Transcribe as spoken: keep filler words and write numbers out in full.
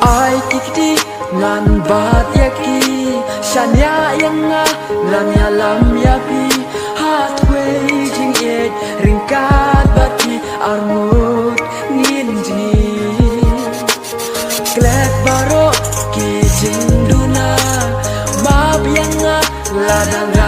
Ai ki kti ngan bat ïa ki, shaniah ïa nga ngan ïalam ïa phi. Hathwei jingïeit ryngkat bad phi arngut ngin jngi. Klet baroh ki jingduna, map ïa nga lada nga